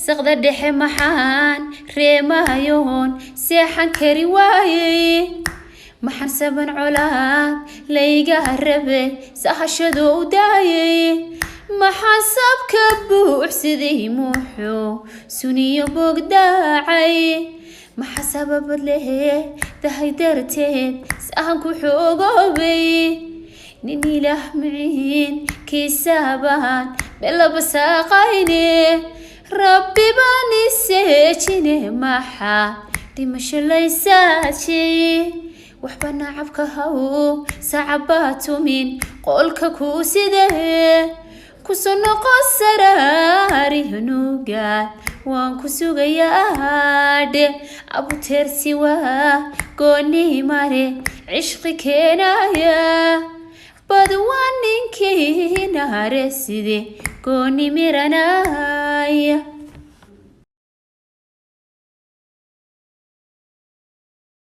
Saqda dhexe maxaan reemayoon seexan kari waayey? Maxaan saban colaad layga rabe sahashado u daayay? Maxaa sabka buuxsaday muxuu suniyo bogdaacay? Maxaa sababad lehe dahay darteed sahanku xoogoobay? Nin Ilaah miciin kiisaabaan melaba saaqayne, Rabbi baan iseejine, maxaa dhimasho laysaajey? Waxba nacabka haw sacabaa tumin qolka kuu sidee kusoo noqo saraari hunugaad, waan ku sugayaa dhe. Abuteersi waa gooni mare cishqi keenaya bad, waa ninkii naare side gooni miranaya.